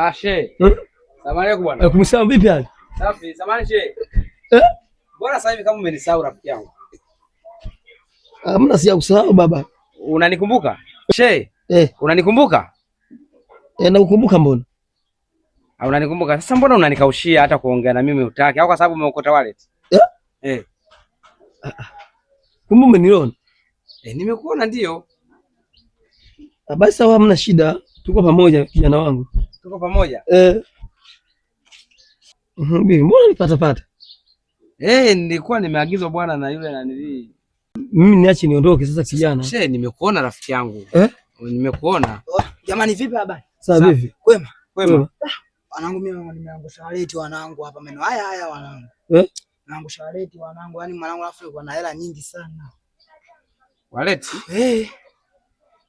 Ah, she. Hmm? Salamu alaykum bwana. Kumsema vipi hali? Safi, samahani she. Eh? Bora sasa hivi kama umenisahau rafiki yangu. Hamna, sija kusahau baba. Unanikumbuka? She, Eh, unanikumbuka? Nakukumbuka mbona? Ah, unanikumbuka. Sasa mbona unanikaushia hata kuongea na mimi hutaki? Au kwa sababu umeokota wallet? Eh? Eh. Kumbe umeniona. Eh, nimekuona ndio. Ah, basi sawa, hamna shida. Tuko pamoja kijana wangu. Tuko pamoja. Eh. Bibi, mbona nipata pata? Eh, nilikuwa nimeagizwa bwana na yule nanili. Mimi niache niondoke sasa kijana. She, nimekuona rafiki yangu. Eh? Nimekuona. Jamani, vipi habari? Sasa Safi. vipi? Kwema. Kwema. Wanangu, mimi nimeangusha waleti wanangu hapa meno haya haya wanangu. Eh? Nimeangusha waleti wanangu, yaani mwanangu alafu alikuwa na hela nyingi sana. Wallet? Eh.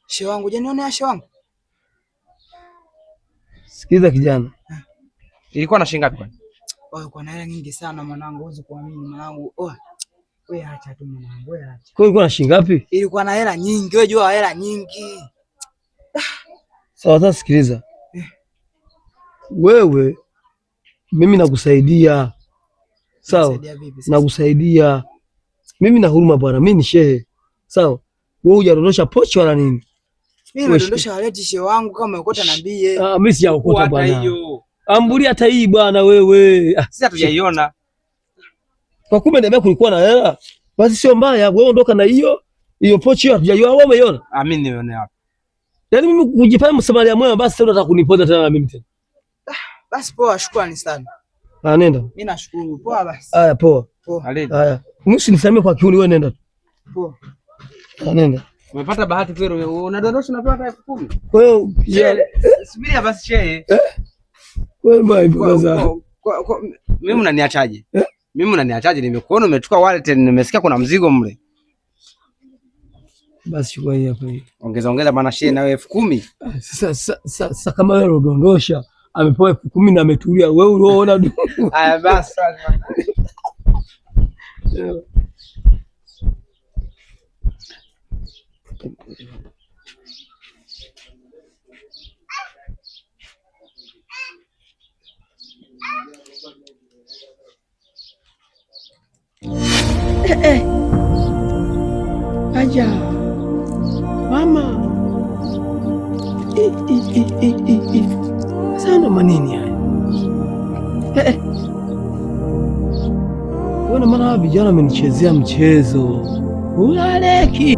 Shehe wangu, je, nione shehe wangu? Sikiliza kijana. Ilikuwa na shilingi ngapi kwani? Oh, kwa na hela nyingi sana mwanangu, huwezi kuamini mwanangu. Oh. Wewe acha tu mwanangu, wewe acha. Kwa hiyo ulikuwa na shilingi ngapi? Ilikuwa na hela nyingi, wewe jua hela nyingi. Sawa, sasa sikiliza. Wewe mimi nakusaidia. Sawa? Nasaidia vipi sasa? Nakusaidia. Mimi na huruma bwana, mimi ni shehe. Sawa? Wewe hujadondosha pochi wala nini? Mimi nimedondosha waleti shehe wangu, kama ukota niambie. Ah, mimi sijaokota Hata bwana. hiyo. Ambulia hata hii bwana wewe. Ah, Sisi hatujaiona. kwa kumbe niambia kulikuwa na hela. Basi sio mbaya, wewe ondoka na hiyo. Hiyo pochi hiyo hatujaiona, wewe umeiona. Ah, mimi nimeona wapi? Yaani mimi kujifanya msamaria mwema basi sasa unataka kunipoza tena na mimi tena. Basi poa, shukrani sana. Ah, nenda. Mimi nashukuru. Poa basi. Haya poa. Poa. Halidi. Haya. Mimi usinisamee kwa kiuni, wewe nenda tu. Poa. Ah, nenda. Umepata bahati kweli, unadondosha unapewa hata 10,000. Kwa hiyo Shehe, subiria basi shehe. wewe mbaya sasa. Mimi unaniachaje? Eh? Mimi unaniachaje? Nimekuona umechukua wallet, nimesikia kuna mzigo mle. Basi chukua hii hapa hii. Ongeza ongeza bana shehe nawe 10,000. Ah, Sasa kama wewe udondosha amepewa 10,000 na ametulia, wewe uliona. Haya basi. Aja. Mama. I, i, i, i, i, i. Sasa ndo manini haya? Eh, eh. Wewe maana hawa vijana wamenichezea mchezo. Ulaleki.